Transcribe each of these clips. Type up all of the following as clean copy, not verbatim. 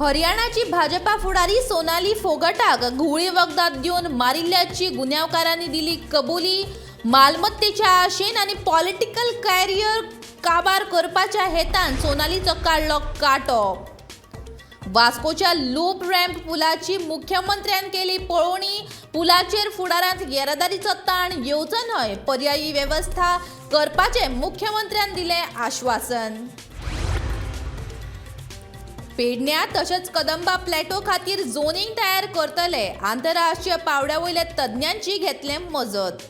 हरियाणाची भाजपा फुडारी सोनाली फोगटाक घुंवळी वखदां दिवन मारिल्ल्याची गुन्यांवकारांनी दिली कबुली. मालमत्तेच्या आशेन आनी पॉलिटिकल कॅरियर काबार करपाच्या हेतान सोनालीचो काडलो कांटो. वास्कोच्या लूप रॅम्प पुलाची मुख्यमंत्र्यान केली पळोवणी. पुलाचेर फुडारांत येरादारीचो ताण येवचो न्हय, पर्यायी वेवस्था करपाचें मुख्यमंत्र्यान दिलें आश्वासन. पेडण्या तशेंच कदंबा प्लॅटो खातीर झोनिंग तयार करतले. आंतरराष्ट्रीय पांवड्या वयल्या तज्ञांची घेतले मजत.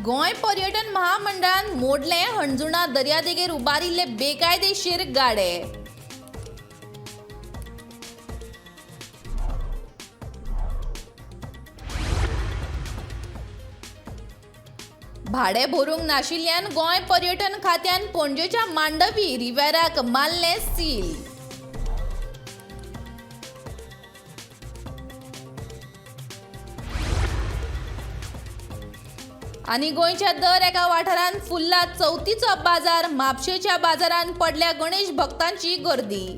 गोंय पर्यटन महामंडळान मोडले हणजुणा दर्यादेगेर उबारिल्ले बेकायदेशीर गाडे. भाडें भरूंक नाशिल्ल्यान गोंय पर्यटन खात्यान पणजेच्या मांडवी रिव्हेराक मारलें सील. आनी गोंयच्या दर एका वाठारांत फुल्ला चवथीचो बाजार. म्हापशेच्या बाजारांत पडल्या गणेश भक्तांची गर्दी.